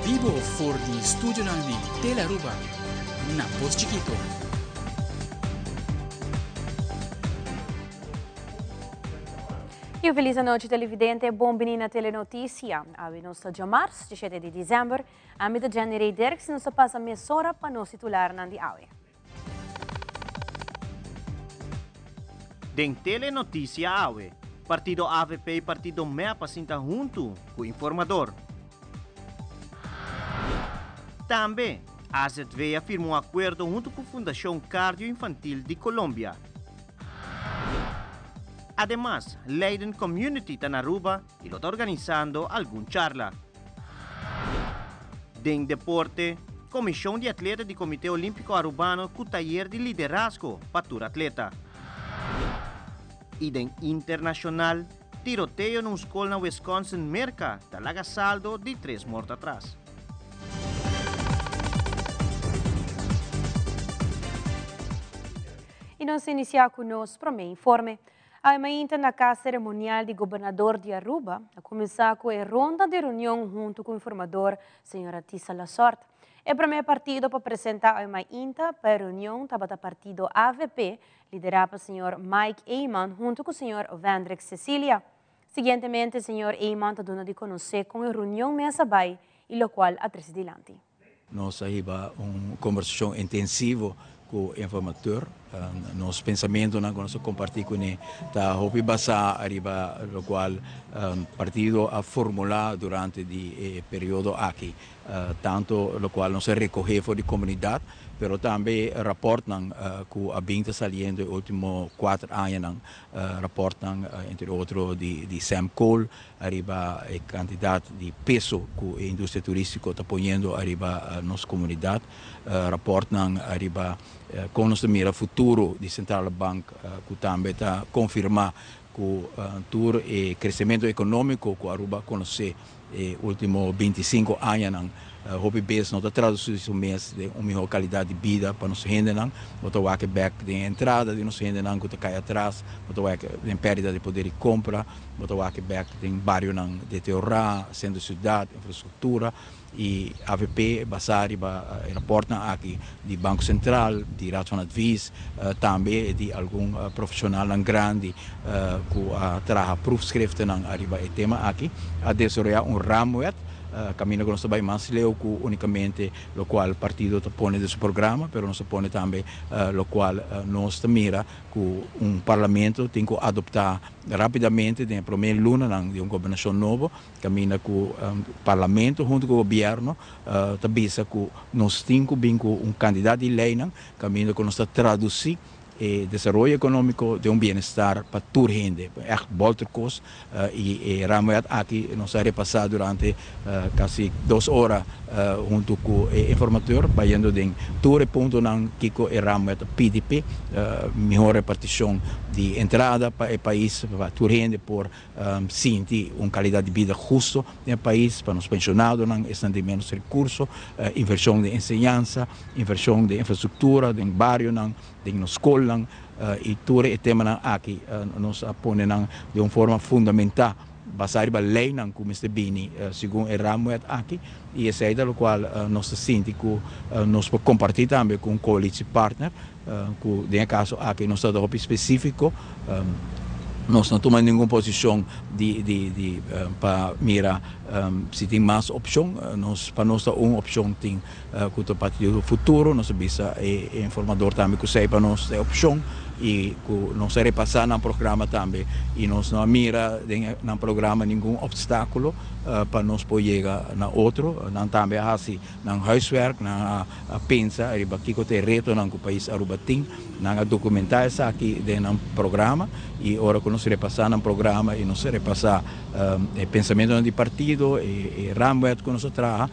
Bibo for di studionan di Telearuba na Pos Chiquito. Y un feliz anochi televidente, bon bini na Telenoticia. Awe nos ta djamars, 17 di december. Ami ta Jenny Ray Dirks y nos ta pasa mesora pa nos titularnan di awe. Den Telenoticia awe, Partido avp y Partido mep a sinta huntu cu informador. Tambe, AZV a firma un acuerdo huntu cu Fundacion Cardio Infantil di Colombia. Ademas, Leiden Community ta na Aruba y lo ta organisando algun charla. Den deporte, Comision di Atleta di Comite Olimpico Arubano cu tayer di liderazgo pa tur atleta. Y den internacional, tiroteo na un scol na Wisconsin, Merca, ta laga saldo di tres morto atras. Y nos inicia cu nos prome informe. Awe mainta na Cas Ceremonial di Gobernador di Aruba a cuminsa cu e ronda di reunion hunto cu informador Sra. Tisa Lasort. E prome partido pa presenta awe mainta pa e reunion tabata partido avp lidera pa Señor Mike Eman hunto cu Señor Vendrick Cecilia. Siguientemente Señor Eman ta duna di conoce con e reunion mes a bay y locual a trece dilanti. Nos a hiba un kombersashon intensivo ku e informateur. Nos pensamentunan ku nos a kompartí kuné ta hopi basá riba lokual partido a formulá durante di e periodo aki. Tantu lokual nos a rekohé for di komunidat, pero tambe rapòrtnan ku a bin ta saliendo e último kuater añanan. Rapòrtnan entre otro di Sam Cole ariba e kantidat di peso ku e industria turístiko ta poniendo ariba nos komunidat, rapòrtnan ariba kon nos ta mira futuro di Centrale Bank ku tambe ta konfirmá ku tur e kresementu ekonómiko ku Aruba a konosé E ultimo 25 añanan hopi bes no ta traduci su mes den un miho calidad di bida pa nos hendenan. Bo ta wak bek den e entrada di nos hendenan cu ta cay atras, bo ta wak den perdida di poder di compra, bo ta wak bek den barionan deteriora, centro di ciudad, infrastructura. Y avp basa riba e raportnan aki di Banco Central, di Raad van Advies, tambe di algun profesionalnan grandi cu a traha proefschriftennan ariba e tema aki, a desaroya un raamwet caminda cu nos ta bay mas leu cu unicamente locual partido ta pone den su programa, pero nos ta pone tambe locual nos ta mira cu un parlamento tin cu adopta rapidamente den e prome lunanan di un gobernacion nobo, Caminda cu Parlamento hunto cu Gobierno ta bisa cu nos tin cu bin cu un cantidad di leynan caminda cu nos ta traduci e desaroyo economico den un bienestar pa tur hende. Echt bolter cos y e ramwet aki nos a repasa durante casi dos ora hunto cu e informateur bayendo den tur e puntonan kico e ramwet ta pidi p'e mihor reparticion di entrada pa e pais pa tur hende por Sinti un calidad di bida husto den e pais pa nos pensionadonan, esnan di menos recurso, inversion den enseñansa, inversion den infrastructura, den barionan, den nos scolnan y tur e temanan aki nos a pone nan den un forma fundamenta basa riba leynan cu mester bini segun e raamwet aki y esey ta locual nos ta sinti cu nos por comparti tambe cu un coalitiepartner Ku den e kaso aki nos ta hopi spesífiko, nos no tuma ningun posishon di di di pa mira si tin mas opshon. Nos pa nos ta un opshon tin ku ta Partido Futuro, nos a bisa e informador tambe ku esei pa nos ta e opshon i ku nos a repasá nan programa tambe i nos no a mira den nan programa ningun opstákulo pa nos por yega na otro. Nan tambe a hasi nan huiswerk, nan a A pensa riba kiko ta e retonan ku pais Aruba tin. Nan a dokumentá esaki den nan programa i ora ku nos repasá nan programa i nos repasá e pensamentonan di partido, e raamwet ku nos a traha,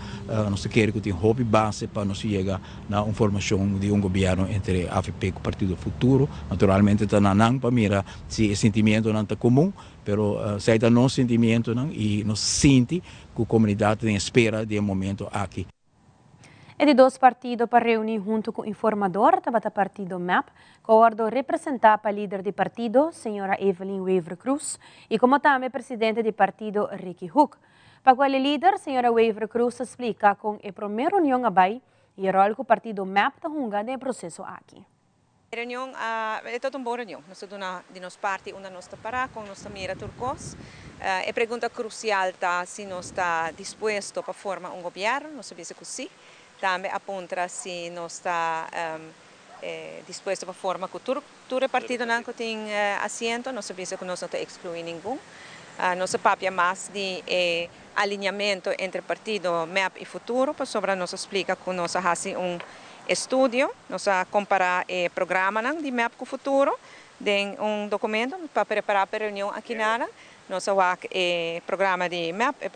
nos ta kere ku tin hopi base pa nos yega na un formashon di un gobièrnu entre avp ku Partido Futuro. Naturalmente ta na nan pa mira si e sentimientonan ta komun, pero esei ta nos sentimientonan i nos sinti ku komunidat ta den espera di e momento aki. E di dos partido pa reuni hunto cu informador tabata partido mep, cu a wordo representa pa lider di partido, señora Evelyn Wever-Croes, y como tambe presidente di partido Ricky Hoek. Pa cual e lider, Sra. Wever Croes a splica con e prome reunion a bay y e rol cu partido MEP ta hunga den e proceso aki. E reunion a e tabata un bon reunion. Nos a duna di nos parti unda nos ta para, con nos ta mira tur cos. E pregunta crucial ta si nos ta dispuesto pa forma un gobierno. Nos a bisa cu si. Tambe a puntra si nos ta dispuesto pa forma cu tur tur e partidonan cu tin asiento. Nos a bisa cu nos no ta exclui ningun. Nos a papia mas di e alineamento entre partido mep y Futuro pasobra nos a splica cu nos a haci un estudio, nos a compara e programanan di mep cu Futuro den un documento pa prepara pa e reunion aki nada. Nos a wak e programa di mep, e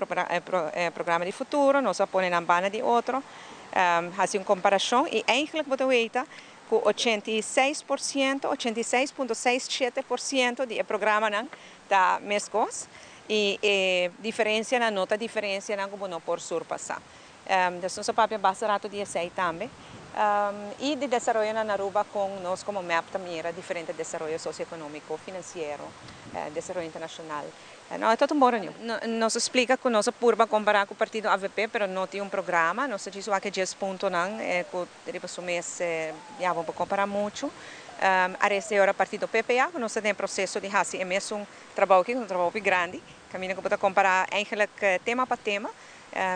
programa di Futuro, nos a pone nan banda di otro, haci un comparacion y eigenlijk bo ta weta cu 86%, 86.67% di e programanan ta mescos y e diferencianan no ta diferencianan cu bo no por surpasa. Dus nos a papia basta rato di esey tambe. Y di desaroyonan na Aruba con nos como mep ta mira diferente desaroyo socioeconomico, financiero, desaroyo internacional. No, e tabata un bon reunion. Nos a splica cu nos a purba compara cu partido avp pero no tin un programa. Nos a djis wak e djes puntonan cu riba su mes ya bo por compara mucho. Aresta e ora partido PPA cu nos ta den e proceso di haci e mesun trabou aki, cu ta un trabou hopi grandi, caminda cu bo ta compara eigenlijk tema pa tema.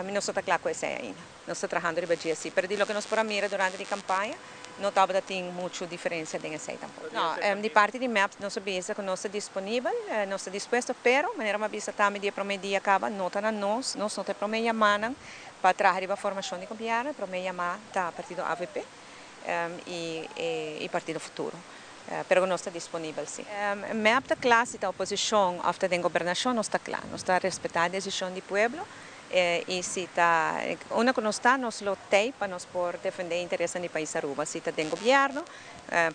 Mi no sa ta cla cu esey ainda. Nos ta trahando riba dje si, pero di loke nos por a mira durante di campaña no tabata tin mucho diferencia den esey tampoco. No, di parti di mep nos a bisa cu nos ta disponibel, nos ta dispuesto, pero manera mi a bisa tambe di e prome dia caba no ta na nos, nos no ta e prome yamanan pa traha riba formacion di gobierno, e prome yama ta partido avp y y partido Futuro. Pero cu nos ta disponibel si. Mep ta cla si ta oposicion of ta den gobernacion nos ta cla. Nos ta respeta decision di pueblo y si ta unda cu nos ta nos lo tey pa nos por defende interesnan di pais Aruba. Si ta den gobierno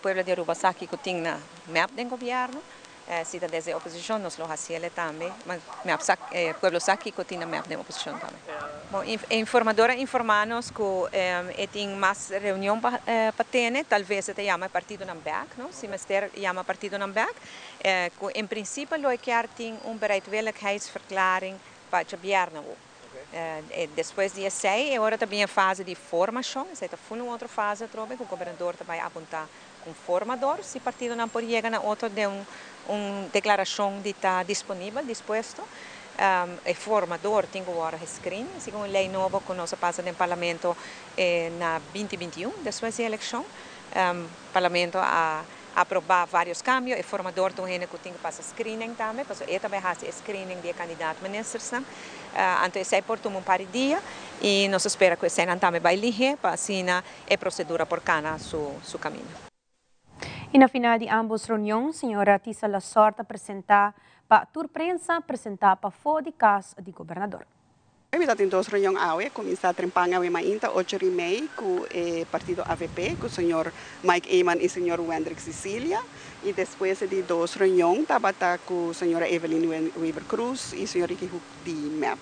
pueblo di Aruba sa kico tin na mep den gobierno. Si ta desde oposicion nos lo haciele tambe, ma mep sa, pueblo sa kico tin na mep den oposicion tambe. Bon, e informador a informa nos cu e tin mas reunion pa pa tene, talves e ta yama e partidonan bek, no, si mester yama partidonan bek, cu en principe lo e kier tin un bereidwilligheidsverklaring pa djabièrnè awo. Despues di esei e ora ta bin e fase di formacion, esei ta ful un otro fase atrobe cu gobernador ta bay apunta un formador, si partidonan por yega na otro den un declaracion di ta disponibel, dispuesto. E formador tin cu worde gescreen, segun e ley nobo cu nos a pasa den Parlamento na 2021, despues di eleccion. Parlamento a aproba varios cambio, e formador ta un hende cu tin cu pasa screening tambe, pasobra e ta bay haci e screening di e candidaat ministersnan. Anto esey por tuma un par di dia y nos ta spera cu eseynan tambe bay lihe pa asina e procedura por cana su su camino. Y na final di ambos reunion, señora Tisa Lasort a presenta pa tur prensa presenta pafo di cas di gobernador. Mi ta tin dos reunion awe, cuminsa trempan awe mainta ocho ora y mei cu e partido avp cu señor Mike Eman y señor Wendrick Cicilia y despues e di dos reunion tabata cu señora Evelyn Wever Croes y señor Ricky Hoek di mep.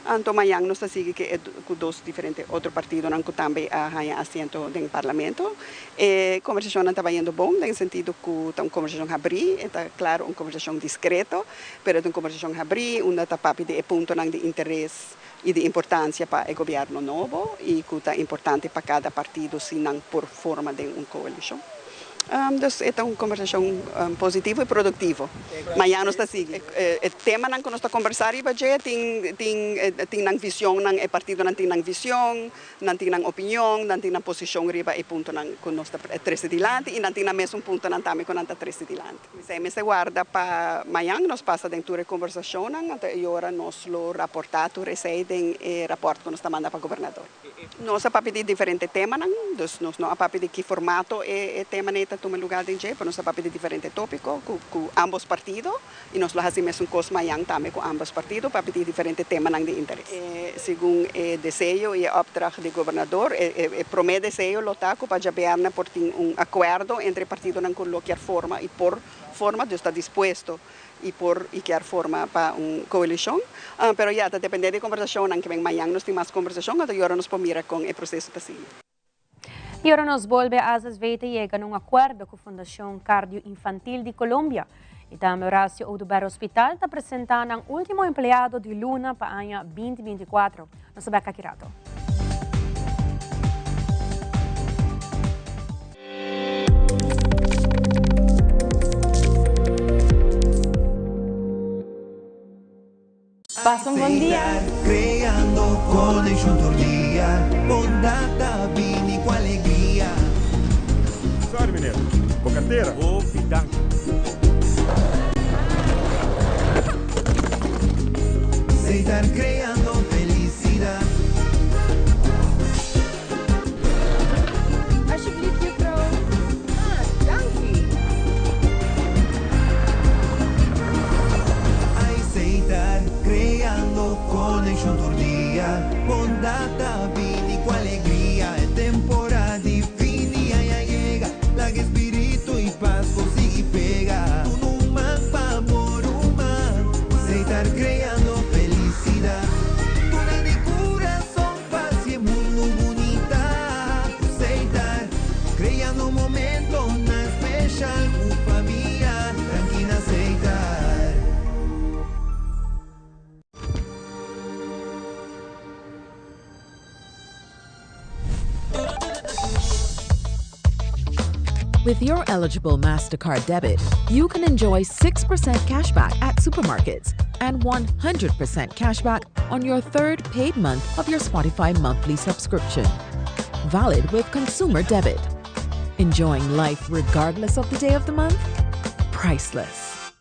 Anto mañan nos ta sigui ku e ku dos diferente otro partidonan ku tambe a haña asiento den Parlamento. E kombersashonnan ta bayendo bon den sentido ku ta un kombersashon habrí, e ta klaro un kombersashon diskreto, pero e ta un kombersashon habrí unda ta papia di e puntonan di interes i di importansia pa e gobièrnu nobo i ku ta importante pa kada partido si nan por forma den un koalishon. Dus e ta un kombersashon positivo i produktivo. Mañan nos ta sigui. E temanan ku nos ta kombersá riba dje tin tin tin nan visionnan, e partidonan tin nan vision, nan tin nan opinion, nan tin nan posishon riba e puntonan ku nos ta trese dilanti i nan tin nan mesun puntonan tambe ku nan ta trese dilanti. Esei mester warda pa mañan nos pasa den tur e kombersashonnan, anto e ora nos lo raportá tur esei den e rapòrt ku nos ta manda pa gobernador. Nos a papia di diferente temanan, dus nos no a papia di ki formato e temanan ei ta tuma lugar den dje, pero nos a papia di diferente tópiko ku ku ambos partido i nos lo hasi mesun kos mañan tambe ku ambos partido, papia di diferente temanan di interes. Segun e deseo i e opdracht di gobernador, e promé deseo lo ta ku pa djabièrnè por tin un akuerdo entre e partidonan ku lo kier forma i por forma, dus ta dispuesto y por y kier forma pa un coalicion, pero ya ta depende di e conversacionnan ke ben mañan nos tin mas conversacion anto yora nos por mira con e proceso ta sigui. Y ora nos bolbe AZV ta yega na un acuerdo cu Fundacion Cardio Infantil di Colombia. Y tambe Horacio Oduber Hospital ta presenta nan ultimo empleado di luna pa aña 2024. Nos ta bek aki rato. Pasa un bon dia. Creando conexión tur dia, bondad ta bini cu alegria. Sorry meneer, bo cartera. Hopi danki. Seitar creando felicidad. Alsjeblieft juffrouw. Ah, danki. Aceitar, creando conexión tur dia. Bondad ta bini cu alegria. E temporada di fin di aña yega. Laga espíritu y paz consigui pega. Duna un man pa bo ruman. Aceitar, creando felicidad. Duna di corazón pa haci e mundo bunita. Aceitar, creando momentonan special cu famia. Danki na Aceitar. With your eligible Mastercard debit, you can enjoy 6% cashback at supermarkets and 100% cashback on your third paid month of your Spotify monthly subscription. Valid with consumer debit. Enjoying life regardless of the day of the month? Priceless.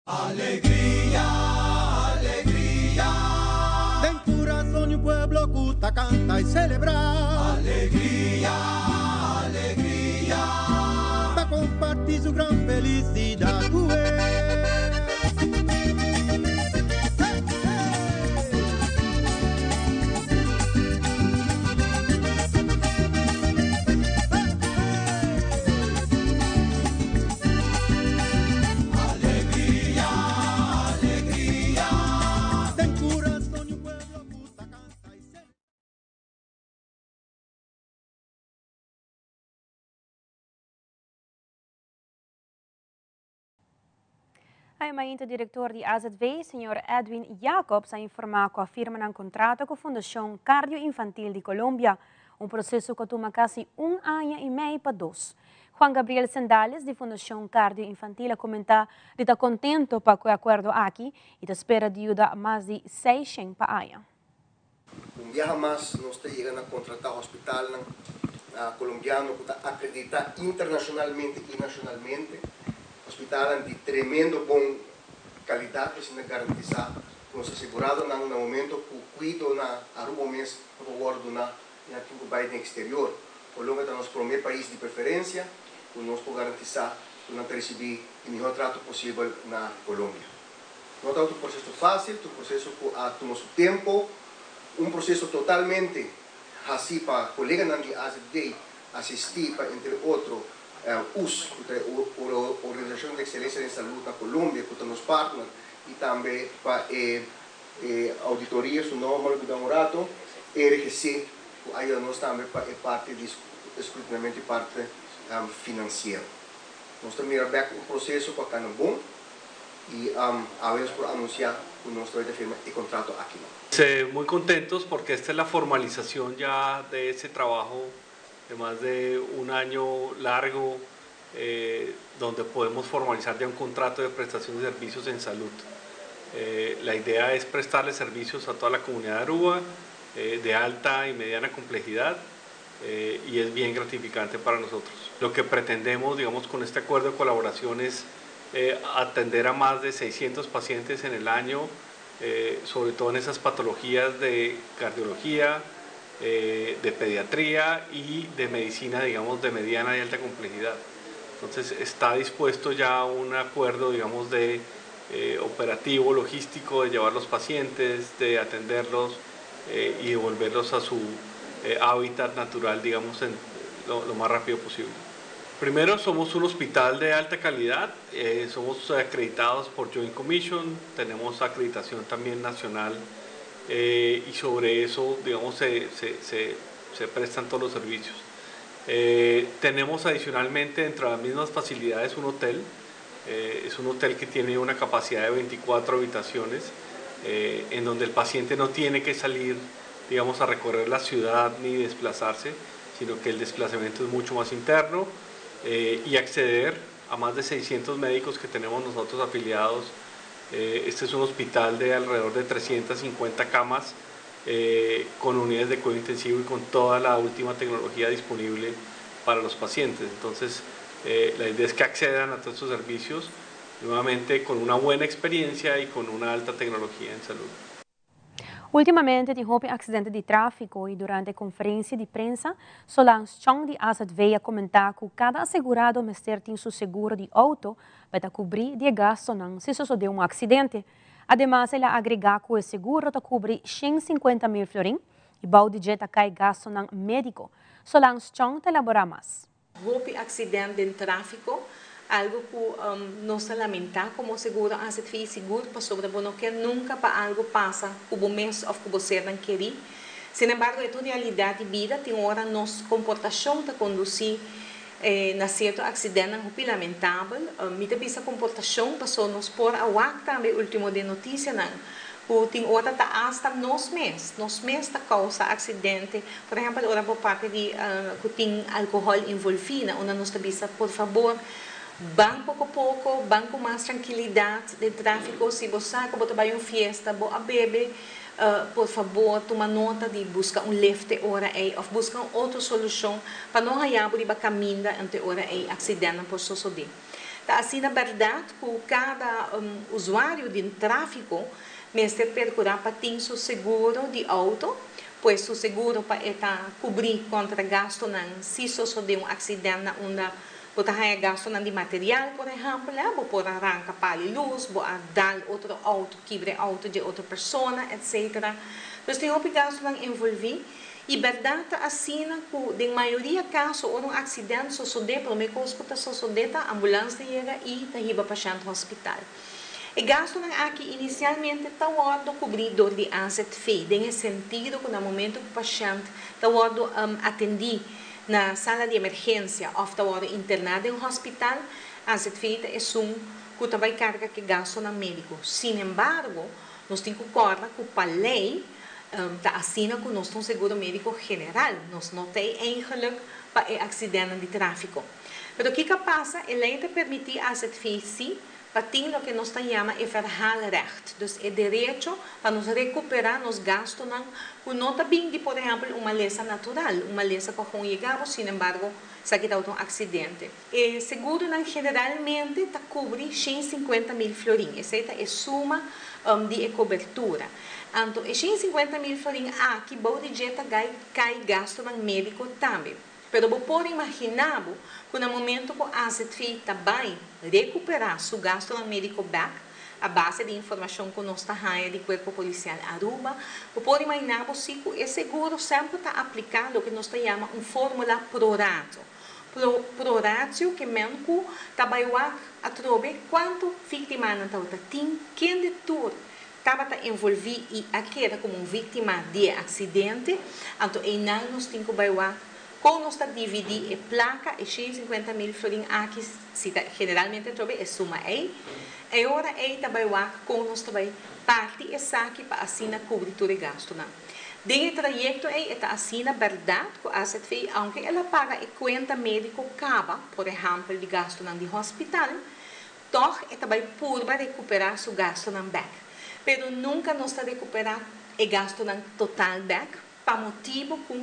Alegria, alegria. Den curason di un pueblo cu ta canta y celebra. Alegria, alegria. Pa comparti su gran felicidad cu Alegria, alegria. Den curason di un pueblo cu ta canta y celebra. Awe director di AZV, señor Edwin Jacobs, a informa cu a firma un contrato cu Fundacion Cardio Infantil di Colombia, un proceso cu a tuma casi un aña y mey pa dos. Juan Gabriel Sendales, di Fundacion Cardio Infantil, a comenta di ta contento pa e acuerdo aki y ta spera di yuda mas di 600 pa aña. Un biaha mas nos ta yega na contrata hospitalnan Colombiano cu ta acredita internacionalmente y nacionalmente. Hospitalnan di tremendo bon calidad pa asina garantisa cu nos aseguradonan na momento cu cuido na Aruba mes no por wordo duna y nan tin cu bay den exterior. Colombia ta nos prome pais di preferencia cu nos por garantisa cu nan ta ricibi e mihor trato posibel na Colombia. No ta un proceso facil, ta un proceso cu a tuma su tempo, un proceso totalmente haci pa coleganan di AZV asisti pa entre otro us, cu ta e Organisacion di Excelencia den Salud na Colombia, cu ta nos partner, y tambe pa e auditoria, su nomber lo bida un rato, RGC, cu a yuda nos tambe pa e parti di escrutinamento y parti financiero. Nos ta mira bek un proceso cu a cana bon. Y awe nos por anuncia cu nos ta bay firma e contrato aki no. Muy contentos porque esta es la formalización ya de ese trabajo de más de un año largo, donde podemos formalizar ya un contrato de prestación de servicios en salud. La idea es prestarle servicios a toda la comunidad de Aruba, de alta y mediana complejidad, y es bien gratificante para nosotros. Lo que pretendemos con este acuerdo de colaboración es atender a más de 600 pacientes en el año, sobre todo en esas patologías de cardiología, de pediatría y de medicina, de mediana y alta complejidad. Entonces está dispuesto ya un acuerdo de operativo, logístico, de llevar los pacientes, de atenderlos y devolverlos a su hábitat natural, en lo más rápido posible. Primero, somos un hospital de alta calidad, somos acreditados por Joint Commission, tenemos acreditación también nacional y sobre eso, se prestan todos los servicios. Eh, tenemos adicionalmente dentro de las mismas facilidades un hotel. Eh, es un hotel que tiene una capacidad de 24 habitaciones, eh, en donde el paciente no tiene que salir, digamos, a recorrer la ciudad ni desplazarse, sino que el desplazamiento es mucho más interno y acceder a más de 600 médicos que tenemos nosotros afiliados. Este es un hospital de alrededor de 350 camas con unidades de cuidado intensivo y con toda la última tecnología disponible para los pacientes. Entonces, la idea es que accedan a todos estos servicios nuevamente con una buena experiencia y con una alta tecnología en salud. Ultimamente tin hopi accidente di trafico y durante conferencia di prensa, Solange Chong di AZV a comenta cu cada asegurado mester tin su seguro di auto pa cubri di gastonan si sucede un accidente. Ademas, el a agrega cu e seguro ta cubri 150 mil florin y bou di dje ta cay gastonan medico. Solange Chong ta elabora mas. Hopi accidente di trafico, algo cu nos ta lamenta como seguro AZV seguro pasobra bo no kier nunca pa algo pasa cu bo mes of cu bo sernan keri. Sin embargo, e realidad di bida, tin ora nos comportacion ta conduci na cierto accidente hopi lamentabel. Mi ta bisa comportacion paso nos por a wak tambe ultimo den noticianan cu tin ora ta hasta nos mes ta causa accidente. Por ehempel, ora por parte di cu tin alcohol envolvi, na unda nos ta bisa, por fabor, ban poco poco, ban cu mas trankilidad di trafico. Si bo sa cu bo ta bay un fiesta, bo a bebe, por fabor, tuma nota di busca un lift ora ey, of busca un otro solucion pa no haya bo riba caminda ante ora ey accidente por sucede. Ta asina, na berdad, cu cada usuario di trafico mester percura pa tin su seguro di auto, pues su seguro pa ta cubri contra gastonan si sucede un accidente na unda bo ta haya gastonan di material, por ehempel, bo por a ranca pal'i luz, bo a dal otro auto, kibra auto di otro persona, etc. Anto, tin hopi gastonan envolvi. Y berdad asina cu den mayoria caso ora un accidente sucede, prome cos cu ta sucede ta ambulance yega y ta hiba pashent hospital. E gastonan aki inicialmente ta wordo cubri door di AZV, den sentido cu na momento cu e pashent ta wordo atendi na sala di emergencia of ta wordo interna den un hospital, AZV ta esun cu ta bay carga cu gastonan medico. Sin embargo, nos tin cu corda cu pa ley ta asina cu nos tin seguro medico general, nos no tin eigenlijk pa e accidente di trafico. Pero kico ta pasa? E ley ta permiti AZV si pa tin loke nos ta yama e verhaalrecht. Dus e derecho pa nos recupera nos gastonan cu no ta bin di, por ehempel, un malesa natural, un malesa cu a yega, sin embargo, esaki ta un accidente. E seguronan generalmente ta cubri 150 mil florin. Esey ta e suma di cobertura. Anto, e 150 mil florin aki, bou di dje ta cay gastonan medico tambe. Pero bo por imagina cu na momento cu AZV ta bay recupera su gasto medico back, a base di informacion cu nos ta di Cuerpo Policial Aruba, bo por imagina cu e seguro semper ta aplicando loke nos ta yama un formula pro ratio. Pro ratio kiermen cu ta bay wak atrobe cuanto victimanan tabatin, ken tur tabata envolvi y a keda como un victima di accidente, anto eynan nos tin cu bay wak con nos ta dividi e placa, e 150 mil florin aki, si ta, generalmente trobe e suma ey. E ora ey ta bay wak con nos ta bay parti esaki pa asina cubri tur e gastonan. Den e trayecto ey ta asina, berdad, cu AZV, aunke el a paga e cuenta medico caba, por ehempel, di gastonan di hospital, toch e ta bay purba recupera su gastonan back. Pero nunca nos ta recupera e gastonan total back, pa motibo cu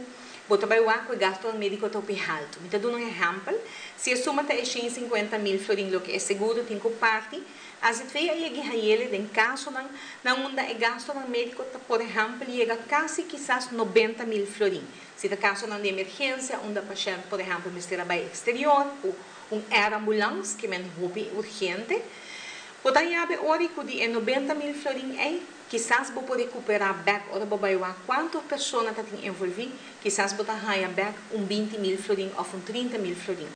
bo ta bay wak cu e gasto medico ta halto. Mi ta duna un ehempel, si e suma ta 150 mil florin, loke e seguro tin cu parti, AZV a yega hayele den casonan, na unda e gastonan medico ta, por ehempel, yega casi kisas 90 mil florin. Si ta casonan di emergencia, unda pashent, por ehempel, mester bay exterior, cu un air ambulance, kiermen hopi urgente, Bo ta yabe ori cu di 90 mil florin ey, kisas bo por recupera back ora bo bay wak cuanto persona tabatin envolvi, kisas bo ta haya back un 20 mil florin of un 30 mil florin.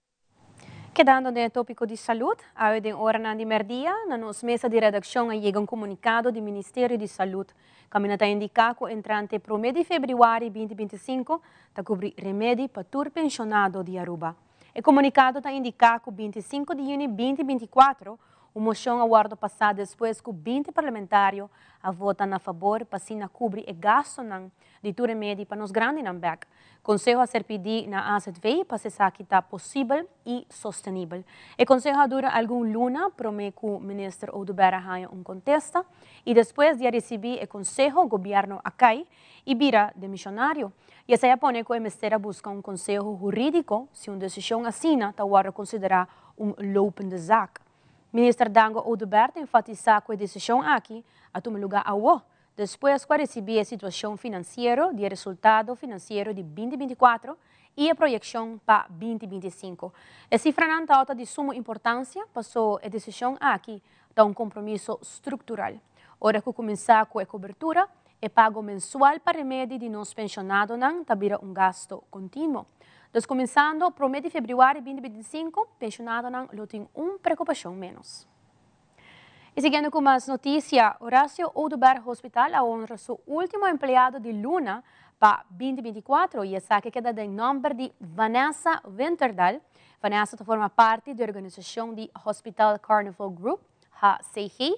Kedando den e topico di salud, awe den oranan di merdia, na nos mesa di redaccion a yega un comunicado di Ministerio di Salud. Caminda ta indica cu entrante prome di februari 2025 ta cubri remedi pa tur pensionado di Aruba. E comunicado ta indica cu 25 di juni 2024 un mocion a wordo pasa despues cu 20 parlamentario a vota na fabor pa asina cubri e gastonan di tur remedi pa nos grandinan bek. Conseho a ser pidi na AZV pa si esaki ta posibel y sostenibel. E conseho a dura algun luna prome cu Minister Oduber a haya un contesta y despues di a ricibi e conseho gobierno a cay y bira demisionario. Y esey a pone cu e mester a busca un conseho huridico si un decision asina ta wordo considera un lopende zaak. Minister Dango Oduber ta enfatisa cu e decision aki a tuma luga awo Despues ku a risibí e situashon finansiero di e resultado finansiero di 2024 i e proyekshon pa 2025. E sifranan tabata di sumo importansia paso e desishon aki ta un kompromiso struktural. Ora ku kuminsá ku e kobertura, e pago mensual pa remedi di nos penshonadonan ta bira un gasto kontinuo. Dus kuminsando promé di febrüari 2025, penshonadonan lo tin un preokupashon ménos. Y siguiendo cu mas noticia, Horacio Oduber Hospital a honra su ultimo empleado di luna pa 2024 y esaki keda den nomber di Vanessa Winterdal. Vanessa ta forma parti di organisacion di Hospital Carnival Group, HCG,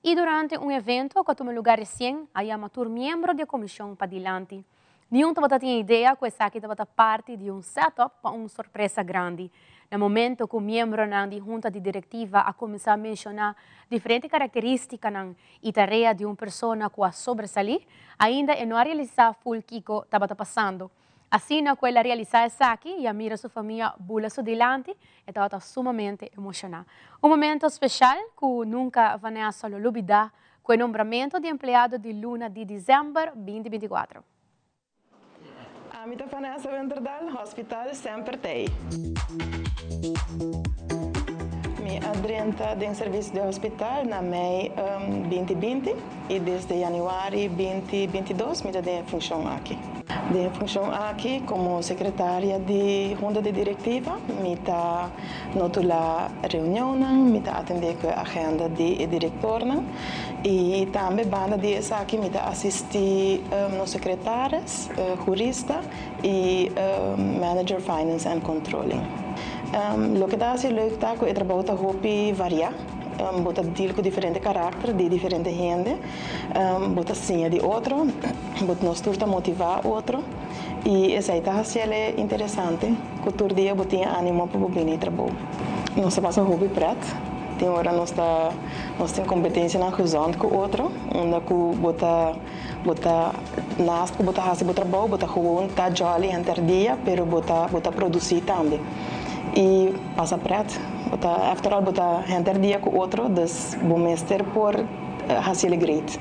y durante un evento cu a tuma lugar recien a yama tur miembro di e comision padilanti. Niun tabata tin idea ku esaki tabata parti di un setup pa un sorpresa grandi. Na momento ku miembronan di hunta di direktiva a kuminsá menshoná diferente karakterístikanan i tarea di un persona ku a sobresalí, ainda e no a realisá ful kiko tabata pasando. Asina ku el a realisá esaki i a mira su famia bula su dilanti, e tabata sumamente emoshoná. Un momento speshal ku nunka Vanessa lo lubidá Cu e nombramento di empleado di luna di december 2024. Ami ta Vanessa Winterdal, Hospital semper t'ei. Mi a drenta den servicio di hospital na mei 2020 y desde januari 2022 mi ta den e funcion aki. Den e funcion aki como secretaria di Junta di Directiva mi ta Notulá reunionnan, mi ta atendé ku e agenda di e direktornan i tambe banda di esaki mi ta asistí nos sekretaris, hurista i manager finance and controlling. Loke ta hasi leuk ta ku e trabou ta hopi variá, bo ta deal ku diferente karakter di diferente hende, bo ta siña di otro, bo nos tur ta motivá otro. I esei ta hasiel interesante ku tur dia bo tin animo pa bo bini trabou. Nos ta pasa hopi pret. Tin ora nos ta nos tin kompetensianan gezond ku otro, unda ku bo ta bo ta naast ku bo ta hasi bo trabou bo ta gewoon ta jolly henter dia pero bo ta bo ta produsí tambe. I pasa pret. Bo ta after all bo ta henter dia ku otro dus bo mester por hasiel great.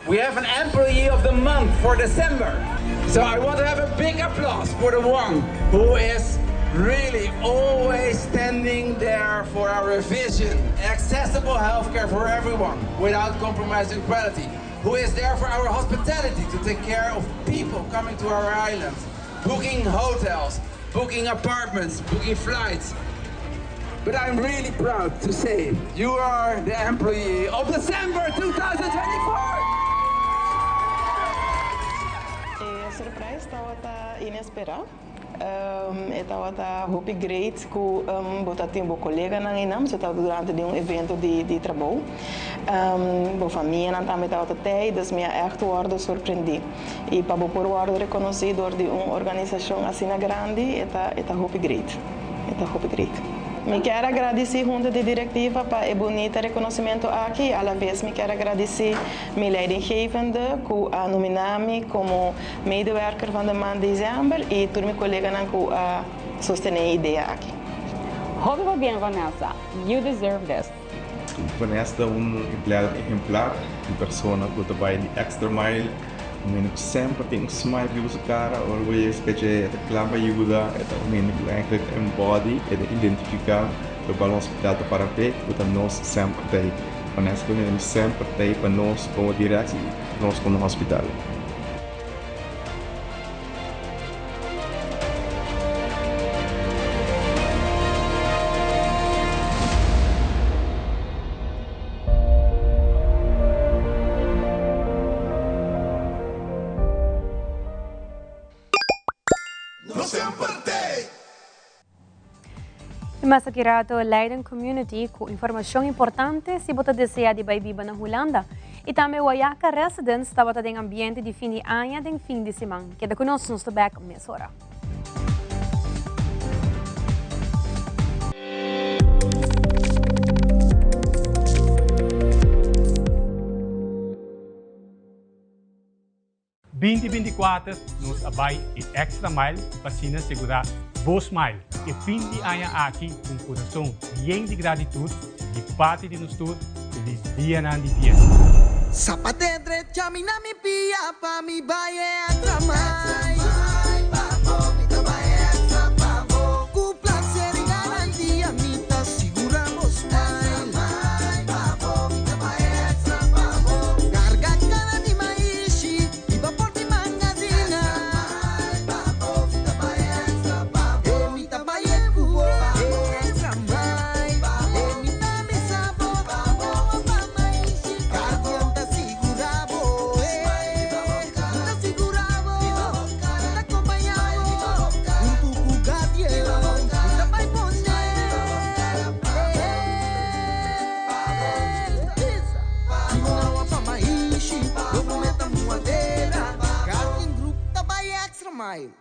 We have an employee of the month for December. So I want to have a big applause for the one who is really always standing there for our vision. Accessible healthcare for everyone without compromising quality. Who is there for our hospitality to take care of people coming to our island. Booking hotels, booking apartments, booking flights. But I'm really proud to say you are the employee of December 2024! E surprise tabata inespera. E tabata hopi great ku bo ta tin bo koleganan einan, so tabata durante di un evento di di trabou. Bo famianan tambe tabata tei, dus mi a ègt wòrdu sorprendí. I pa bo por wòrdu rekonosí dor di un organisashon asina grandi, e ta e ta hopi great. E ta hopi great. Mi kier a gradisí Hunta di Direktiva pa e bunita rekonosimentu aki i alaves mi kier a gradisí mi leidinggevende ku a nominá mi komo medewerker van de maand desèmber i tur mi koleganan ku a sostené e idea aki. Hopi pabien Vanessa, you deserve this. Vanessa ta un empleado ehemplar, un persona ku ta bai di extra mile, un hende ku semper tin un smile riba su kara ora bo yega skecha e ta kla pa yuda, e ta un hende ku eigenlijk ta embody, e ta identifiká lokual nos hospital ta para p'e, ku ta nos semper ta ei. Vanessa ta un hende ku semper ta ei pa nos komo direktie i nos komo hospital. semper t'ei. I mas aki rato Leiden Community ku informashon importante si bo ta desea di bai biba na Hulanda. I tambe Wayaca Residence tabata den ambiente di fin di aña den fin di siman. Keda ku nos, nos ta bek mesora. 2024 nos a bai e extra mile pa asina segurá bo smile e fin di aña aki ku un kurason yen di gratitut di parti di nos tur, felis dianan di fiesta. Zapate drecha mi na mi pia pa mi bai e extra mile. Pa bo mi ta bai e extra pa bo. Ku placer y garantia mi ta sigura bo smile. Extra mile pa bo mi ta bai e extra pa bo. Carga cada di maishi y bo por di mangazina. Extra mile pa bo mi ta bai e extra pa bo. E mi ta bai e cu bo. Extra mile pa bo. E mi ta misa bo. Pa bo pa maishi pa bo. Guardian ta sigura bo. Smile riba bo cara. Mi ta sigura bo. Riba bo cara. Mi ta acompaña bo. Smile riba bo cara. Hunto cu Guardian. Riba bo cara. Mi ta bai pone. Smile riba bo cara pa bo. Pa bo. Bisa. Pa bo. Sigura pa maishi. Lo bo meta muadera. Guardian Group ta bai extra mile.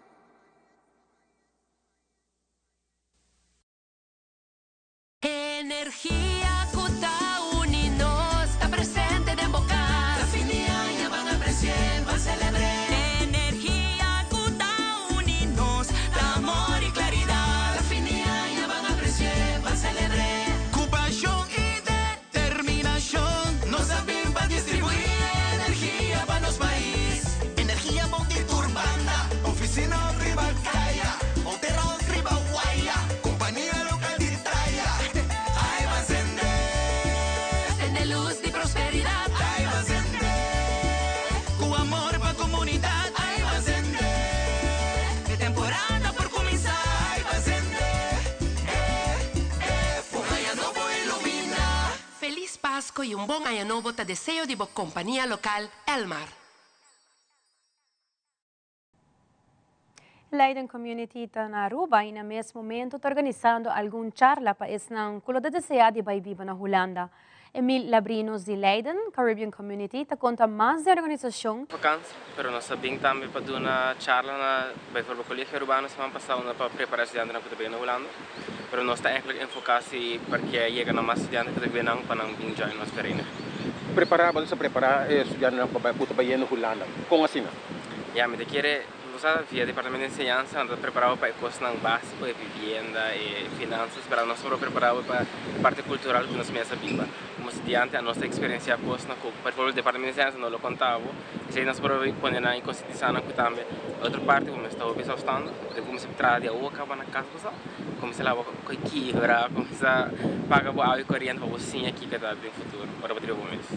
Energia cu ta uni nos ta presente den bo cas. Ta fin di aña ban apreci'e, ban celebr'e. Energia cu ta uni nos ta amor y claridad. Ta fin di aña ban apreci'e, ban celebr'e. Cu pasion y determinacion nos a bin pa distribui energia pa nos pais. Energia bon di tur banda, oficina of riba caya, hotel of riba waya, compania local di taya. Ai ban sende. Sende luz di prosperidad. Ai ban sende. Cu amor pa comunidad. Ai ban sende. E temporada por cuminsa. Ai ban sende. Eh, eh, un aña nobo ilumina. Feliz Pasco y un bon aña nobo ta deseo di bo compania local Elmar. Leiden Community ta na Aruba y na mes momento ta organisando algun charla pa esnan cu lo ta desea di bay biba na Hulanda. Emil Labrinos di Leiden Caribbean Community ta conta mas di e organisacion. Vakantie, pero nos ta bin tambe pa duna charla na bijvoorbeeld Colegio Arubano siman pasa unda pa prepara estudiantenan cu ta bay na Hulanda. Pero nos ta eigenlijk enfoca si parke yega na mas studiante cu ta biba nan pa nan bin join nos vereniging. Prepara, bo ta prepara e studiantenan pa bay cu ta bayendo Hulanda. Con asina? Ya, mi ta kere, bo sa, via Departamento di Enseñansa nan ta prepara bo pa e cosnan basico, e vivienda, e finanzas, pero nos por prepara bo pa e parte cultural cu nos mes a biba. Como studiante anos ta experiencia cosnan cu, por ejemplo, Departamento di Enseñansa no lo conta bo, esey nos por pone nan y concientisa nan cu tambe otro parti cu mes ta hopi zelfstandig, bo ta cuminsa traha di awo caba na cas bo sa, cuminsa laba cu kibra, cuminsa paga bo awa y coriente pa bo siña kico ta den futuro ora bo ta riba bo mes.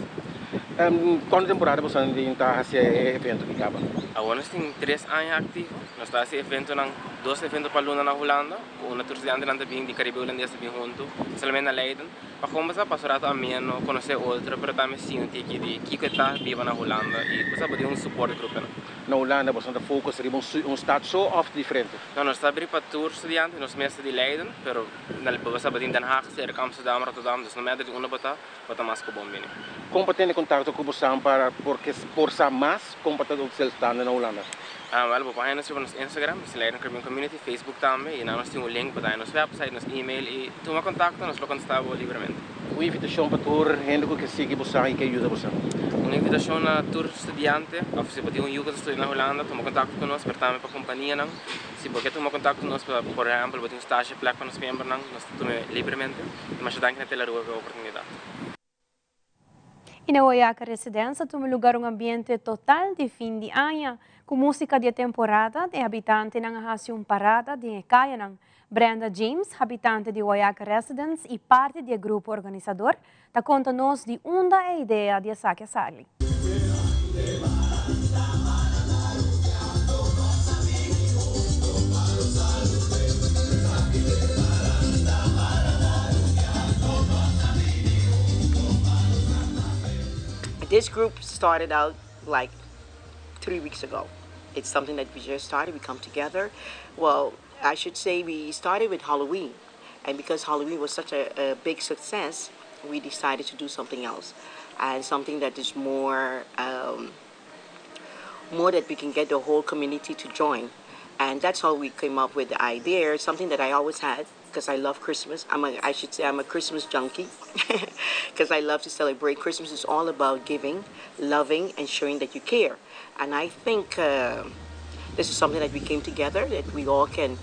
Cuanto temporada boso tin ta haci e evento aki caba? Awor nos tin tres aña activo. Nos ta haci eventonan, dos evento pa luna na Hulanda, cu unda tur studiantenan ta bin di Caribe Hulandes ta bin hunto, solamente na Leiden, pa combersa, pasa un rato ameno, conoce otro, pero tambe sinti aki di kico e ta biba na Hulanda y bo sa bo tin un support groep nan. Na Hulanda boso ta focus riba un stad so of diferente? No, nos ta abri pa tur studiante, nos mes ta di Leiden, pero bo sa bo tin Den Haag, cerca Amsterdam, Rotterdam, dus no matter di unda bo ta, bo ta mas ku bon bini. Kon pa tene kontakto ku bosan para porque por sa mas kon pa ta zelfstandig na Hulanda? Wel, bo por haña nos riba nos Instagram, nos Leiden Caribbean Community, Facebook tambe, y nan nos tin un link pa ta haña nos website, nos email y tuma kontakto, nos lo kontestá bo libremente. Un invitashon pa tur hende ku ke sigui bosan y ke yuda bosan. Un invitashon na tur studiante of si bo tin un yu ku ta studia na Hulanda, tuma kontakto ku nos, pero tambe pa kompanianan. Si bo ke tuma kontakto ku nos pa, por ehèmpel, bo tin un stage plek pa nos miembernan, nos ta tuma libremente. I masha danki na Telaruba pa e oportunidat. I na Wayaca Residence a tuma lugar un ambiente total di fin di aña. Ku músika di e temporada, e habitantenan a hasi un parada den e kayanan. Brenda James, habitante di Wayaca Residence i parti di e grupo organisador, ta konta nos di unda e idea di esaki a sali. This group started out like 3 weeks ago. It's something that we just started. We come together. Well, I should say we started with Halloween. And because Halloween was such a, a big success, we decided to do something else and something that is more um, more that we can get the whole community to join. And that's how we came up with the idea, something that I always had because I love Christmas. I'm a, I should say I'm a Christmas junkie because I love to celebrate. Christmas is all about giving, loving, and showing that you care. And I think uh, this is something that we came together, that we all can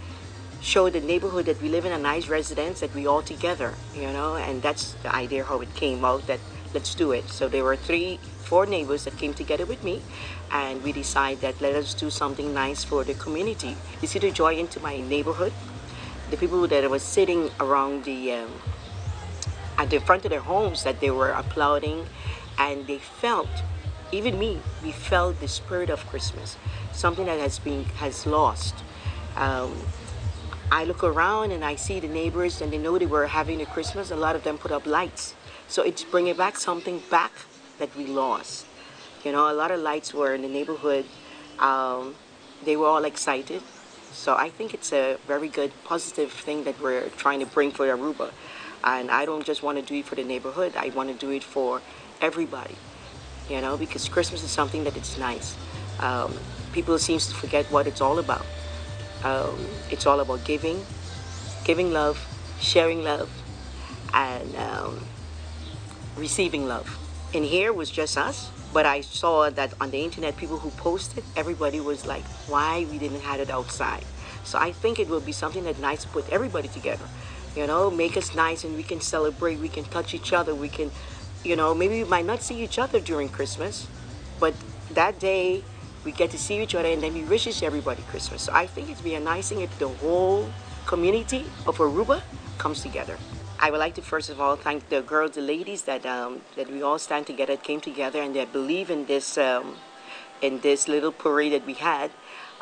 show the neighborhood that we live in a nice residence, that we all together, you know, and that's the idea how it came out that let's do it. So there were three, four neighbors that came together with me and we decided that let us do something nice for the community. You see the joy into my neighborhood, the people that were sitting around the, um, at the front of their homes that they were applauding and they felt, even me, we felt the spirit of Christmas, something that has been, has lost. Um, I look around and I see the neighbors and they know they were having a Christmas. A lot of them put up lights. So it's bringing back something back that we lost. You know, a lot of lights were in the neighborhood. Um, they were all excited. So I think it's a very good, positive thing that we're trying to bring for Aruba. And I don't just want to do it for the neighborhood. I want to do it for everybody, you know, because Christmas is something that it's nice. Um, people seems to forget what it's all about. Um, it's all about giving, giving love, sharing love, and um, receiving love. And here was just us, but I saw that on the internet, people who posted, everybody was like, why we didn't have it outside. So I think it will be something that nice to put everybody together. You know, make us nice and we can celebrate, we can touch each other, we can, you know, maybe we might not see each other during Christmas, but that day we get to see each other and then we wishes everybody Christmas. So I think it'd be a nice thing if the whole community of Aruba comes together. I would like to first of all thank the girls, the ladies that um, that we all stand together, came together, and that believe in this um, in this little parade that we had.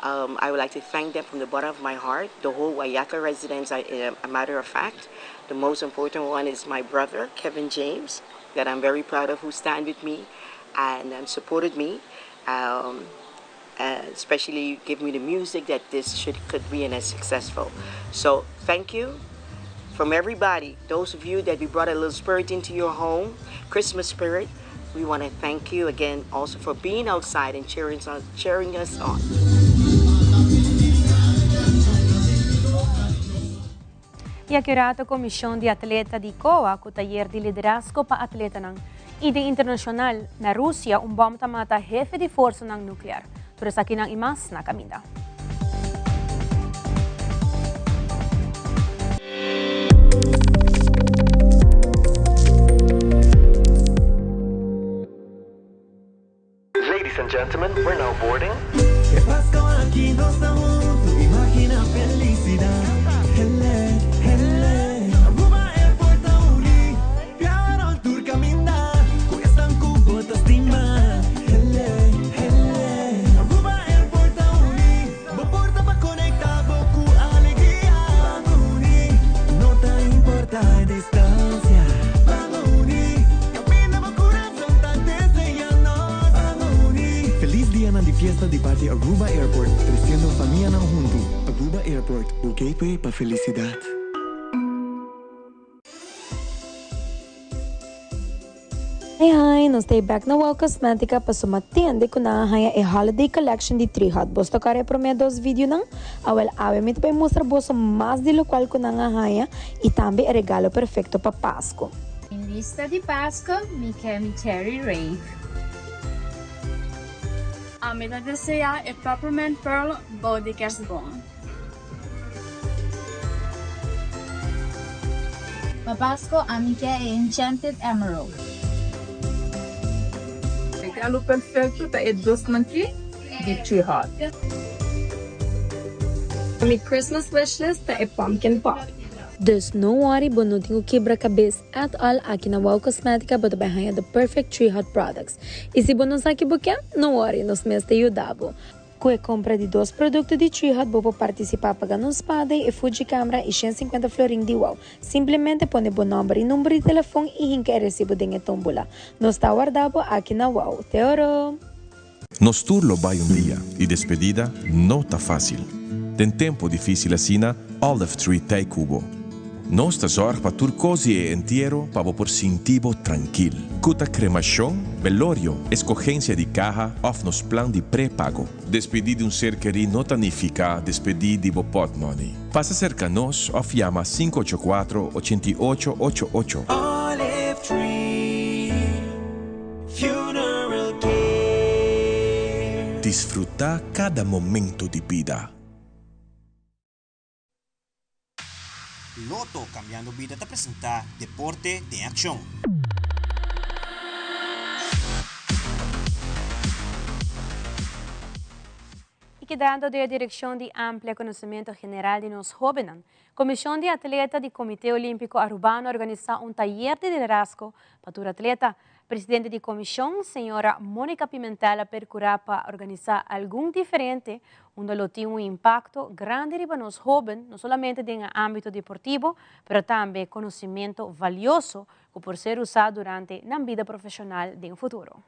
Um, I would like to thank them from the bottom of my heart, the whole Wayaka residents, I, uh, a matter of fact. The most important one is my brother, Kevin James, that I'm very proud of, who stand with me and um, supported me. Um, uh, especially give me the music that this should could be and as successful. So thank you from everybody, those of you that we brought a little spirit into your home, Christmas spirit, we want to thank you again also for being outside and cheering us, cheering us on. Y aki rato Comision di Atleta di COA cu tayer di liderazgo pa atletanan. Y den internacional, na Rusia un bom ta mata hefe di forsanan nuclear. Tur esakinan y mas na caminda. Ladies and gentlemen, we're now boarding. E Pasco aki nos ta hunto, imagina felicidad. Hele, hele. Aruba Airport ta uni, biaha rond tur caminda, cu esnan cu bo ta stima. Hele, hele. Aruba Airport ta uni, bo porta pa conecta bo cu alegria. Ban uni, no ta importa e distancia. Ban uni, caminda bo curason ta desea nos. Ban uni. Feliz dianan di fiesta di parti Aruba Airport, treciendo famianan hunto. Aruba Airport, bo gateway pa felicidad. Hi hi, nos ta e bek na Wow Cosmetica pasobra tende cu nan a haña e holiday collection di Trihot. Boso ta kore e prome dos videonan? Awel awe mi ta bay mustra boso mas di locual cu nan a haña y tambe e regalo perfecto pa Pascu. Mi lista di Pascu, mi ke mi Cherry Rave. Ami ta desea e Peppermint Pearl bou di kerstboom. Pa Pasco ami ke e Enchanted Emerald. Regalo perfecto ta e dosnan ki di Tree Hut. Mi Christmas wishlist ta e pumpkin pop. Dus no worry bo no tin ku kibra kabes at all aki na Wow Cosmetica bo ta bai haña the perfect Tree Hut products. I si bo no sa ki bo ke, no worry nos mes ta yuda bo. Ku e kompra di dos produkto di Tree Hut bo por partisipá pa gana un spa day, e Fuji camera i 150 florin di Wow. Simplemente pone bo nòmber i number di telefon i hinka e resibo den e tómbola. Nos ta warda bo aki na Wow. Te oro! Nos tur lo bai un dia y despedida no ta facil. Den tempo dificil asina, Olive Tree t'ey cu bo. Nos ta zorg pa tur cos di e entiero pa bo por sinti bo trankil. Cu ta cremacion, belorio, escogencia di caha of nos plan di pre-pago. Despedi di un ser keri no ta nifica despedi di bo potmoney. Pasa cerca nos of yama 584 88 88. Olive Tree Funeral Care. Disfruta cada momento di bida. Lotto Cambiando Bida ta presenta Deporte den Accion. Y kedando den e direccion di amplia conocemento general di nos hobennan, Comision di Atleta di Comite Olimpico Arubano a organisa un tayer di liderazgo pa tur atleta. Presidente di comision, señora Monica Pimentel a percura pa organisa algun diferente unda lo tin un impacto grandi riba nos hoben, no solamente den e ambito deportivo, pero tambe conocimento valioso cu por ser usa durante nan bida profesional den futuro.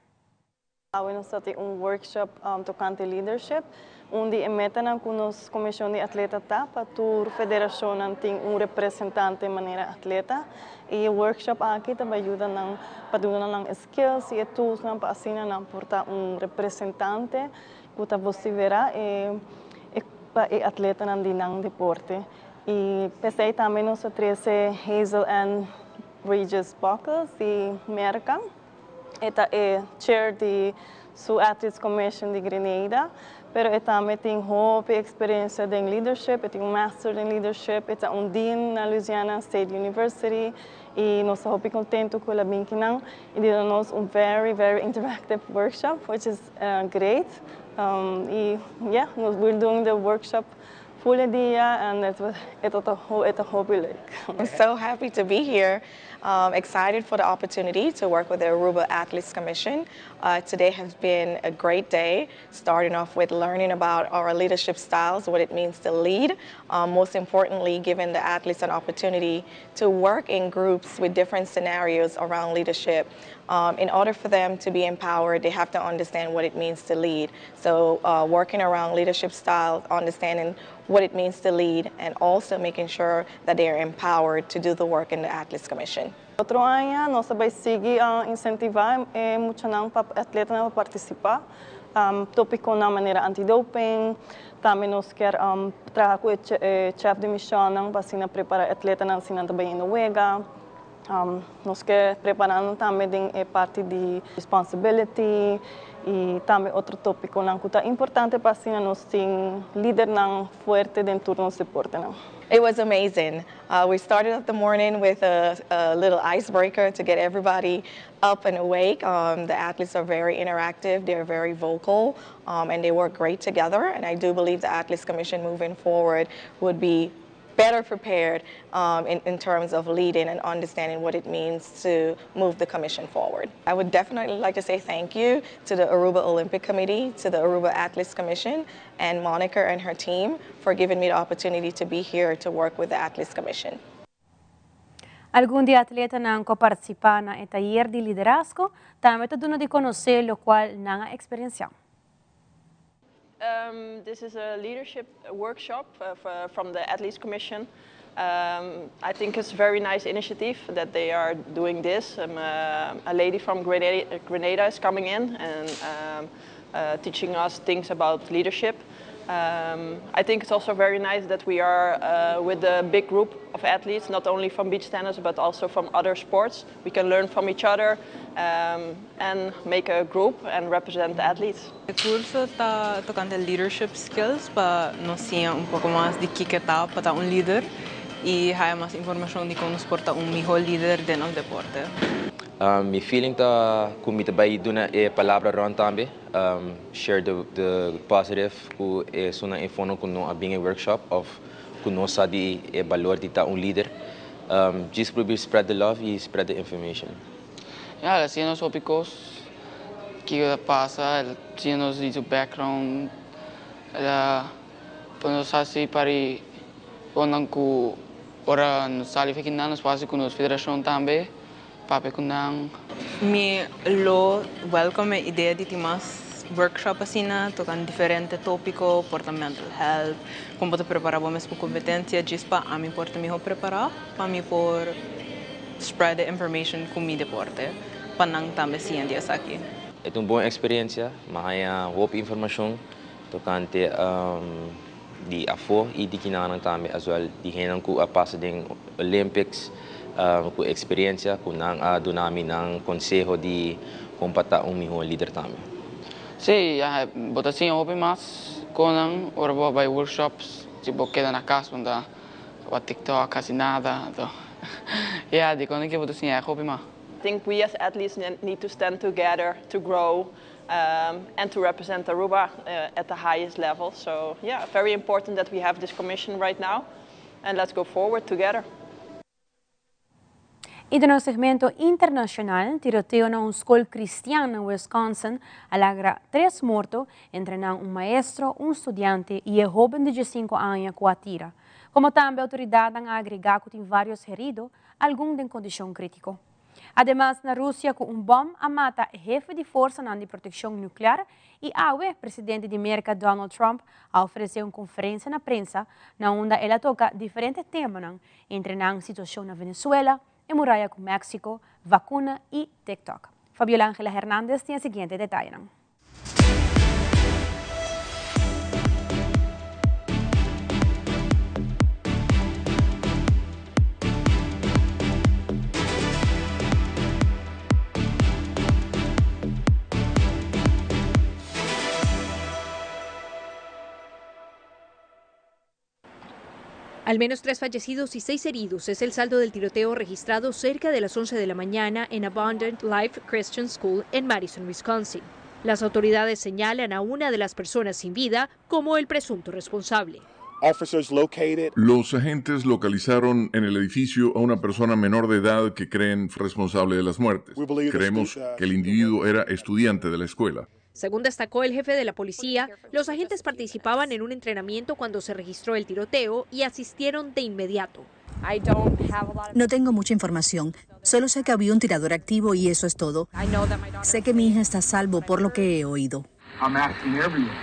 Awe nos ta tin un workshop tocante leadership. Un di e metanan cu nos comision di atleta ta pa tur federacionnan tin un representante manera atleta. Y e workshop aki ta bay yuda nan pa duna nan e skills y e toolsnan pa asina nan por ta un representante cu ta vocifera e pa e atletanan di nan deporte. Y pesey tambe nos a trece Hazel Ann Regis Buckles di Merca. E ta e chair di su Athletes Commission di Grenada, pero e tambe tin hopi experiencia den leadership, e tin un master den leadership, e ta un dean na Louisiana State University y nos ta hopi contento cu el a bin kinan y duna nos un very very interactive workshop which is great y yeah, we're doing the workshop full e dia and e ta hopi leuk. I'm so happy to be here. Um, excited for the opportunity to work with the Aruba Athletes Commission. Today has been a great day, starting off with learning about our leadership styles, what it means to lead. Um, most importantly, giving the athletes an opportunity to work in groups with different scenarios around leadership. Um, in order for them to be empowered, they have to understand what it means to lead. So working around leadership styles, understanding what it means to lead, and also making sure that they are empowered to do the work in the Athletes Commission. Otro aña nos ta bay sigui incentiva e muchanan pa atletanan pa participa. Topiconan manera anti-doping, tambe nos kier traha cu e chef di misionnan pa asina prepara atletanan si nan ta bay yendo wega. Nos ke prepara nan tambe den e parti di responsibility y tambe otro topiconan cu ta importante pa asina nos tin lidernan fuerte den tur nos deportenan. It was amazing. We started off the morning with a, a little icebreaker to get everybody up and awake. Um, the athletes are very interactive, they're very vocal, um, and they work great together. And I do believe the Athletes Commission moving forward would be better prepared um, in, in terms of leading and understanding what it means to move the commission forward. I would definitely like to say thank you to the Aruba Olympic Committee, to the Aruba Athletes Commission, and Monica and her team for giving me the opportunity to be here to work with the Athletes Commission. Algun di e atletanan ku a partisipá na e tayer di liderazgo tambe ta duna di konosé lokual nan a eksperensiá. This is a leadership workshop from the Athletes Commission. I think it's a very nice initiative that they are doing this. A lady from Grenada, Grenada is coming in and teaching us things about leadership. I think it's also very nice that we are with a big group of athletes, not only from beach tennis but also from other sports. We can learn from each other and make a group and represent the athletes. E curso ta tocante leadership skills pa nos siña un poco mas di kico ta pa ta un lider y haya mas informacion di con nos por ta un miho lider den nos deporte. Mi feeling ta cu mi ta bay duna e palabra rond tambe, share the the positive cu esunnan e fono cu no a bin e workshop of cu no sa di e balor di ta un lider. Djis probeer spread the love y spread the information. Ya, el a siña nos hopi cos, kico ta pasa, el a siña nos di su background, el a pone nos haci pari onan cu ora nos sali for kinan nos por haci cu nos federacion tambe, papia cu nan. Mi lo welcome e idea di tin mas mas workshop asina tocando diferente topico, por ta mental health, con bo ta prepara bo mes pa competencia, djis pa ami por ta miho prepara pa mi por spread e information cu mi deporte pa nan tambe siña di esaki. E ta un bon experiencia, mi a haña hopi informacion tocante di afo y di kinanan tambe as well di hendenan cu a pasa den Olympics cu experiencia cu nan a duna mi nan conseho di con pa ta un miho lider tambe. Sí, bo ta siña hopi mas con nan ora bo a bay workshops, si bo keda na cas bo no ta wak TikTok casi nada, anto ya di con ke bo ta siña hopi mas. I think we as athletes need to stand together to grow and to represent Aruba at the highest level. So yeah, very important that we have this commission right now and let's go forward together. Y den nos segmento internacional, tiroteo na un scol cristian na Wisconsin a lagra tres morto, entre nan un maestro, un studiante y e hoben di diescinco aña cu a tira. Como tambe autoridadnan a agrega cu tin varios herido, algun den condicion critico. Ademas na Rusia ku un bòm a mata hefe di forsanan di protekshon nuklear i awe presidente di Merka Donald Trump a ofresé un konferensia na prensa na unda el a toka diferente temanan, entre nan situashon na Venezuela, e muraya ku Mexico, vakuna i TikTok. Fabiola Angela Hernandez tin e siguiente detayenan. Al menos tres fallecidos y seis heridos es el saldo del tiroteo registrado cerca de las 11 de la mañana en Abundant Life Christian School en Madison, Wisconsin. Las autoridades señalan a una de las personas sin vida como el presunto responsable. Los agentes localizaron en el edificio a una persona menor de edad que creen responsable de las muertes. Creemos que el individuo era estudiante de la escuela. Según destacó el jefe de la policía, los agentes participaban en un entrenamiento cuando se registró el tiroteo y asistieron de inmediato. No tengo mucha información. Solo sé que había un tirador activo y eso es todo. Sé que mi hija está a salvo por lo que he oído.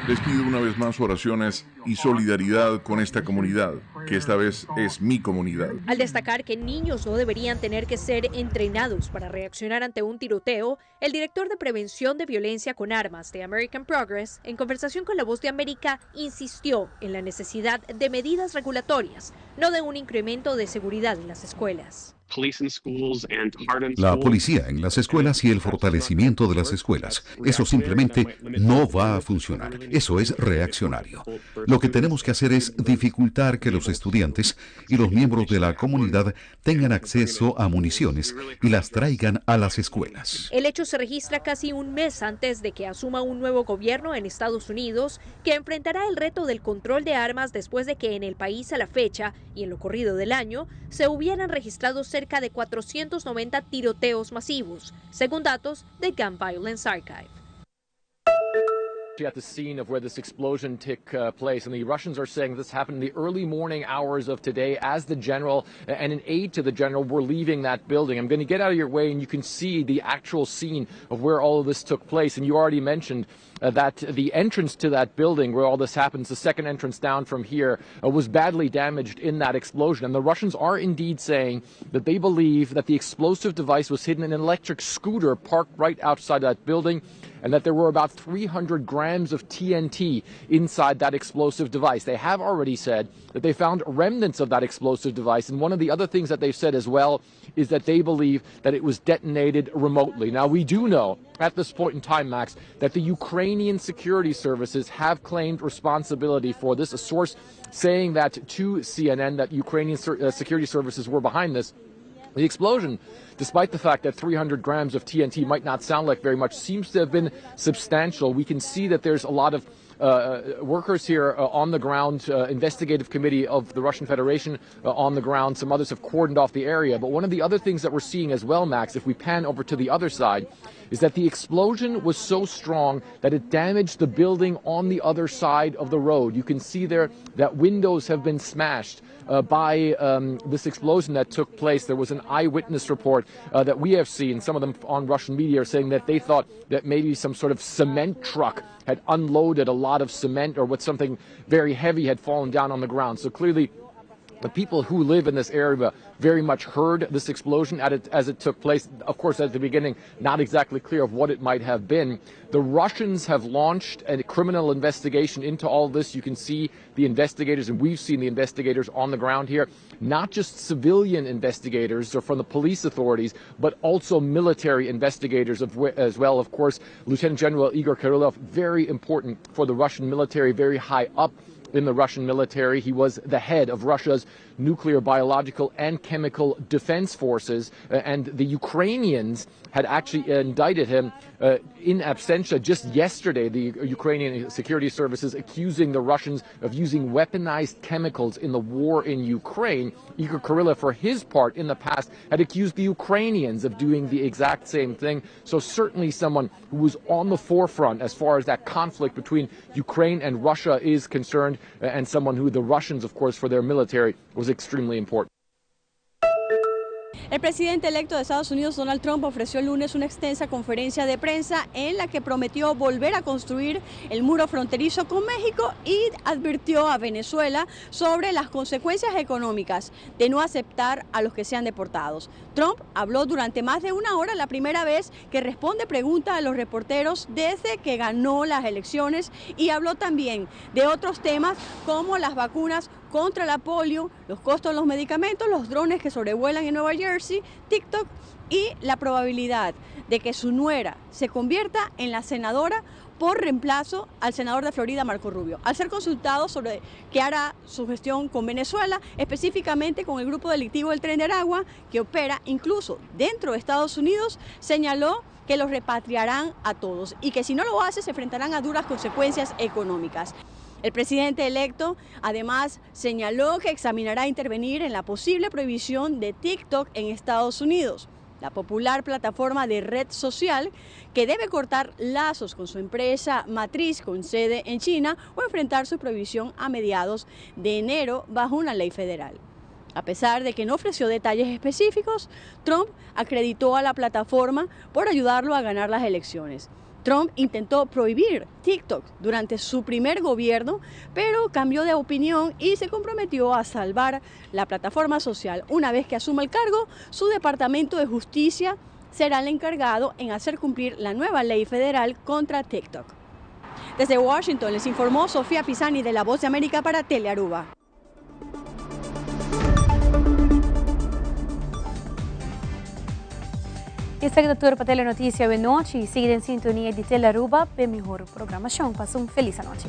Les pido una vez más oraciones y solidaridad con esta comunidad, que esta vez es mi comunidad. Al destacar que niños no deberían tener que ser entrenados para reaccionar ante un tiroteo, el director de Prevención de Violencia con Armas de American Progress, en conversación con La Voz de América, insistió en la necesidad de medidas regulatorias, no de un incremento de seguridad en las escuelas. La policía en las escuelas y el fortalecimiento de las escuelas. Eso simplemente no va a funcionar. Eso es reaccionario. Lo que tenemos que hacer es dificultar que los estudiantes y los miembros de la comunidad tengan acceso a municiones y las traigan a las escuelas. El hecho se registra casi un mes antes de que asuma un nuevo gobierno en Estados Unidos que enfrentará el reto del control de armas después de que en el país a la fecha y en lo corrido del año se hubieran registrado cerca de 490 tiroteos masivos, según datos de Gun Violence Archive. At the scene of where this explosion took uh, place. And the Russians are saying this happened in the early morning hours of today as the general and an aide to the general were leaving that building. I'm going to get out of your way and you can see the actual scene of where all of this took place. And you already mentioned uh, that the entrance to that building where all this happens, the second entrance down from here, uh, was badly damaged in that explosion. And the Russians are indeed saying that they believe that the explosive device was hidden in an electric scooter parked right outside that building and that there were about 300 grams of TNT inside that explosive device. They have already said that they found remnants of that explosive device. And one of the other things that they've said as well is that they believe that it was detonated remotely. Now, we do know at this point in time, Max, that the Ukrainian security services have claimed responsibility for this. A source saying that to CNN that Ukrainian uh, security services were behind this. The explosion, despite the fact that 300 grams of TNT might not sound like very much, seems to have been substantial. We can see that there's a lot of uh, workers here uh, on the ground, uh, investigative committee of the Russian Federation uh, on the ground. Some others have cordoned off the area. But one of the other things that we're seeing as well, Max, if we pan over to the other side, is that the explosion was so strong that it damaged the building on the other side of the road. You can see there that windows have been smashed uh, by um, this explosion that took place. There was an eyewitness report that we have seen, some of them on Russian media, are saying that they thought that maybe some sort of cement truck had unloaded a lot of cement or what something very heavy had fallen down on the ground. So clearly, the people who live in this area very much heard this explosion as it took place. Of course, at the beginning, not exactly clear of what it might have been. The Russians have launched a criminal investigation into all this. You can see the investigators, and we've seen the investigators on the ground here, not just civilian investigators or from the police authorities, but also military investigators as well. Of course, Lieutenant General Igor Kirillov, very important for the Russian military, very high up in the Russian military. He was the head of Russia's nuclear, biological, and chemical defense forces, and the Ukrainians had actually indicted him in absentia just yesterday. The Ukrainian security services accusing the Russians of using weaponized chemicals in the war in Ukraine. Igor Kirillov, for his part, in the past, had accused the Ukrainians of doing the exact same thing. So certainly someone who was on the forefront as far as that conflict between Ukraine and Russia is concerned, and someone who the Russians, of course, for their military, was extremely important. El presidente electo de Estados Unidos, Donald Trump, ofreció el lunes una extensa conferencia de prensa en la que prometió volver a construir el muro fronterizo con México y advirtió a Venezuela sobre las consecuencias económicas de no aceptar a los que sean deportados. Trump habló durante más de una hora, la primera vez que responde preguntas a los reporteros desde que ganó las elecciones, y habló también de otros temas como las vacunas contra la polio, los costos de los medicamentos, los drones que sobrevuelan en Nueva Jersey, TikTok y la probabilidad de que su nuera se convierta en la senadora por reemplazo al senador de Florida, Marco Rubio. Al ser consultado sobre qué hará su gestión con Venezuela, específicamente con el grupo delictivo del Tren de Aragua, que opera incluso dentro de Estados Unidos, señaló que los repatriarán a todos y que si no lo hace se enfrentarán a duras consecuencias económicas. El presidente electo además señaló que examinará intervenir en la posible prohibición de TikTok en Estados Unidos, la popular plataforma de red social que debe cortar lazos con su empresa matriz con sede en China o enfrentar su prohibición a mediados de enero bajo una ley federal. A pesar de que no ofreció detalles específicos, Trump acreditó a la plataforma por ayudarlo a ganar las elecciones. Trump intentó prohibir TikTok durante su primer gobierno, pero cambió de opinión y se comprometió a salvar la plataforma social. Una vez que asuma el cargo, su Departamento de Justicia será el encargado en hacer cumplir la nueva ley federal contra TikTok. Desde Washington les informó Sofía Pisani de La Voz de América para Telearuba. Esaki ta tur pa Telenoticia awe nochi. Sigui den sintonia di Telearuba p'e mihor programacion. Pasa un feliz anochi.